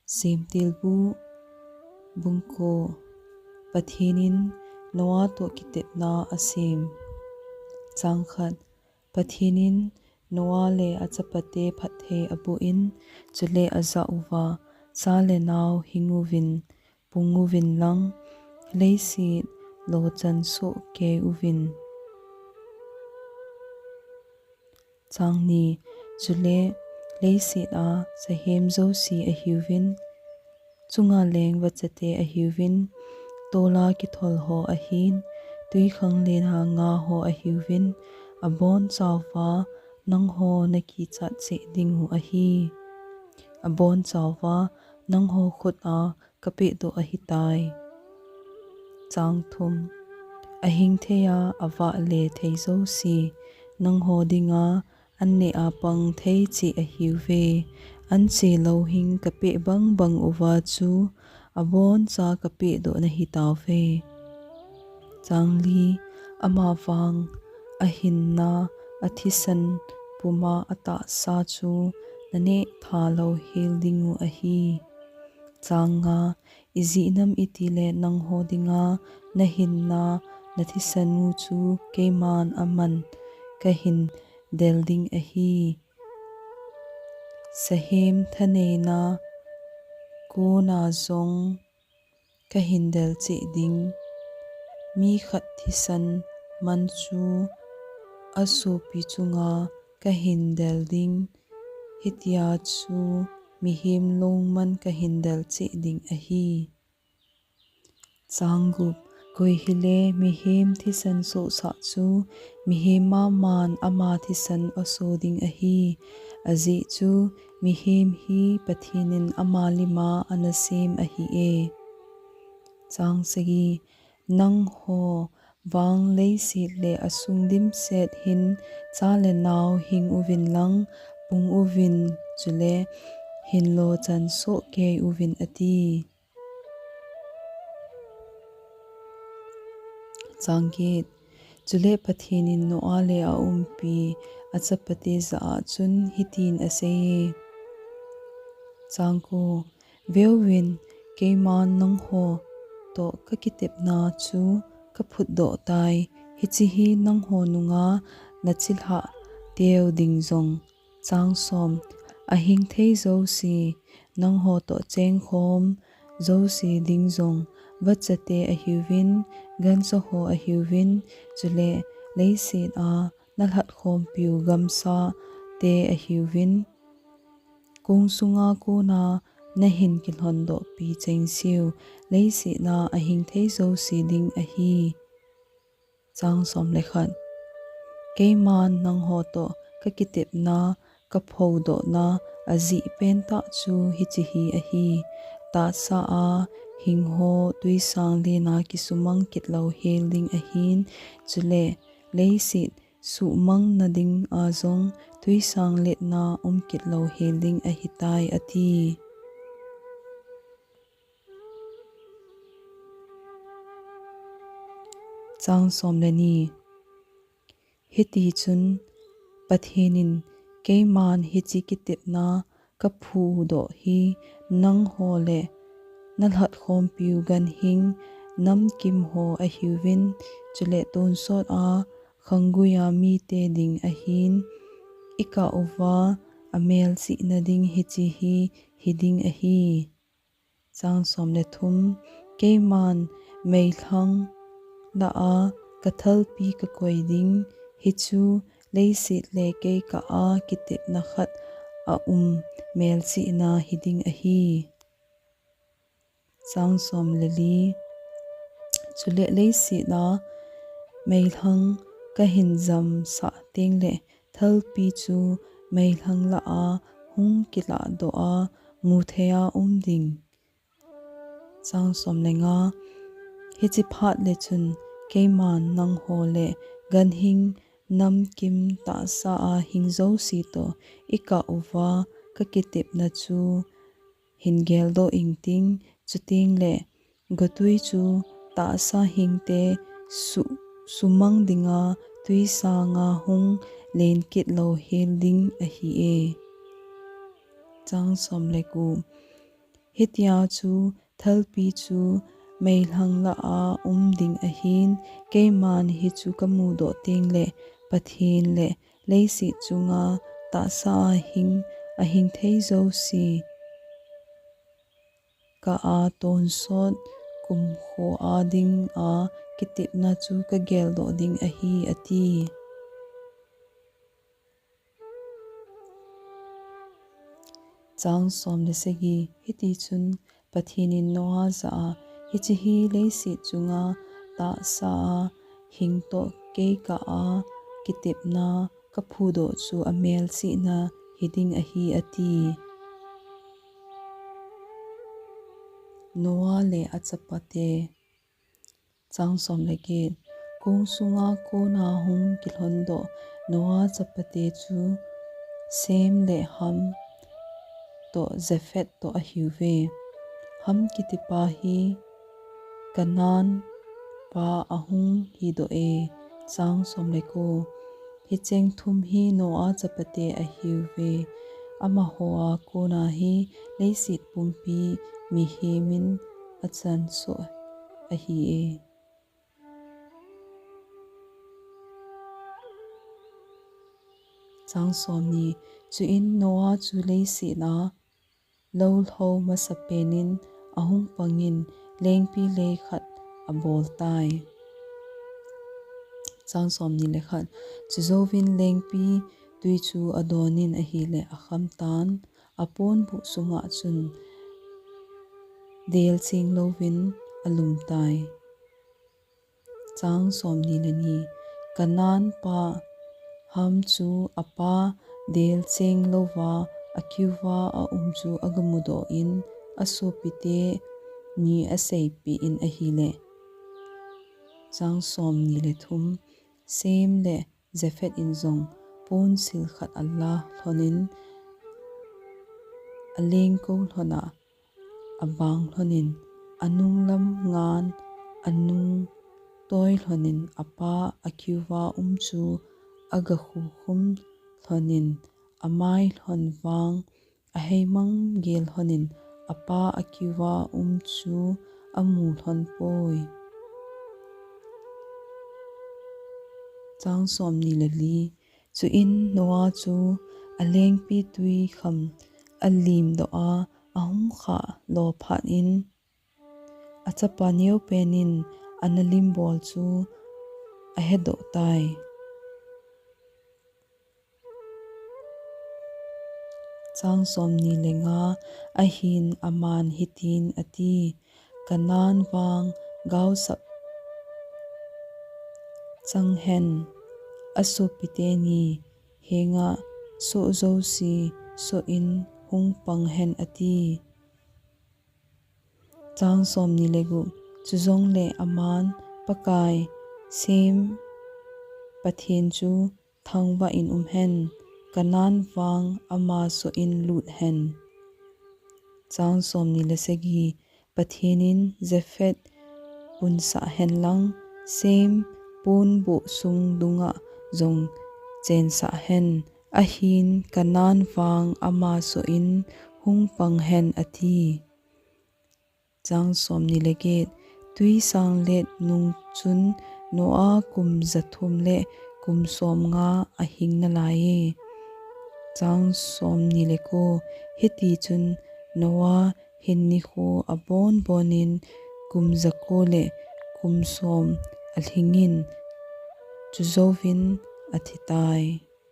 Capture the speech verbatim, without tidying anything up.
Semtilbu, bung ko. Pathen in Noah toh kitepna asem. Chang khat. Pathen in Noah le achapate phatthei aboh in, chule ajah uva, cha le nao hing uvin, pung uvin lang, leiset lochan soh kei uvin. Chang ni. Chule leiset a sahem jouse ahiuvin, chunga leng vachate ahiuvin, tola kithol ho ahin, twikhanglen a nga ho ahiuvin, abonchauva nangho nakichat cheh dingu ahi. Abonchauva nangho khut a kapehdoh ahitai. Chang thum. Ahing thei a avah le thei jouse nangho dinga an neh a pang thei cheh ahiuve. An che louhing kapeh bangbang uva chu aboncha kapehdoh nahitauve. Chang li. Amavang ahinna athisan puma atahsa chu naneh tha louhel dingu ahi. Chang nga. Ijeh inem itile nangho dinga nahinna nathisan u chu keiman aman kahin del ding ahi. Sahem thaneina kona jong kahin del cheh ding. Mi khat thisan man chu asopi chunga kahin del ding. Hitia chu mihem lungman kahin del cheh ding ahi. Chang gup. Koi hile mihem thisan sohsah chu mihem maman ama thisan aso ding ahi. Ajeh chu mihem hi Pathen in ama lima anasem ahi e. Chang sagi. Nangho vang leiset le asung dimset hin cha le nao hing uvin lang, pung uvin, chule hin lochan soh kei uvin ati. Chang get. Chule Pathen in Noah le aumpi achapate jah a chun hitin aseiye. Chang ko. Veuvin, keiman nangho toh kakitepna chu kaphutdoh tai. Hiche hi nangho nunga nachilhah teu ding jong. Chang som. Ahing thei jouse, nangho toh chengkhom jouse ding jong, vachate ahiuvin, gancha ho ahiuvin, chule leiset a nalhatkhompiu gamsate ahiuvin, kong sunga kona nahin kilhondohpi chengseu, leiset a ahing thei jouse ding ahi. Chang som le khat. Keiman nangho toh kakitepna, kaphoudohna ajeh pentah chu hiche hi ahi. Tahsa a hingho twisang lena kisumang kit louhel ding ahin, chule leiset suhmang nading a jong twisang letna um kit louhel ding ahitai ati. Chang som le ni. Hitichun Pathen in keiman hiche kitepna kaphudoh hi nangho le nalhatkhompiu ganhing namkim ho ahiuvin, chule tonsot a khanggui a mite ding ahin, ikah uva amelchihna ding hiche hi hiding ahi. Chang som le thum. Keiman meilhang lah a kathalpi kakoi ding, hichu leiset le kei kah a kitepna khat aum melchihna hiding ahi. Chang som le li. Chule leiset a meilhang kahin jamsah tengle thalpi chu meilhang lah a hung kilahdoh a muthei a um ding. Chang som le nga. Hiche phat le chun keiman nangho le ganhing namkim tahsa a hing jouse toh ikah uva kakitepna chu hin geldoh ingting, chutengle gotwi chu tahsa hingte su-, sumang dinga twisanga hung len kit louhel ding ahi e. Chang som le gup. Hitia chu thalpi chu meilhang lah a um ding ahin, keiman hichu kamudoh tengle Pathen le leiset chunga tahsa a hing, ahing thei jouse kah a tonsot kumkho a dinga kitepna chu kageldoh ding ahi, ati. Chang som le sagi. Hitichun Pathen in Noah jah a, hiche hi leiset chunga tahsa a hing toh kei kah a kitepna kaphudoh chu amelchihna hiding ahi, ati. Noah le achapate. Chang som le get. Kong sunga kona hung kilhondoh Noah chapate chu Shem le Ham toh Japheth toh ahiuve. Ham kitipa hi Canaan pa ahung hidoh e. Chang som le ko. Hicheng thum hi Noah chapate ahiuve. Amaho a kona hi leiset pumpi mihem in achansoh ahi e. Chang som ni. Chuin Noah chu leiset a lou lhou masapen in ahung pangin lengpi lei khat abol tai. Chang som ni le khat. Chujouvin lengpi tui chu adonin ahile akham tan, aponbuh sunga chun del cheng louvin alum tai. Chang som ni le ni. Canaan pa Ham chu apa del cheng louva akiuva aum chu agamudoh in asopite ni aseipeh in ahile. Chang som ni le thum. Shem le Japheth in jong pon sil khat ala lhonin, alengkou lhon a abang lhonin, anunglam ngan anung toi lhonin, apa akiuva um chu agakhukhum lhonin, amai lhon vang aheimang gel lhonin, apa akiuva um chu amu lhon poi. Chang som ni le li. Chuin Noah chu alengpi tui kham alimdoh a ahung khah lou phat in, achapa neopen in ana limbol chu ahedoh tai. Chang som ni le nga. Ahin aman hitin ati, Canaan vang gaosap chang hen, asopite ni henga soh jouse soh in hung pang hen, ati. Chang som ni le gup. Chujongle aman, Pakai Shem Pathen chu thangvah in um hen, Canaan vang ama soh in lut hen. Chang som ni le sagi. Pathen in Japheth punsah hen lang, Shem ponbuh sung dunga jong chensah hen, ahin Canaan vang ama soh in hung pang hen, ati. Chang som ni le get. Tui sang let nung chun Noah kum jathum le kum somnga ahing nalai e. Chang som ni le ko. Hiti chun Noah hin nikho abonbon in kum jako le kum som alhing in, chujouvin athi tai.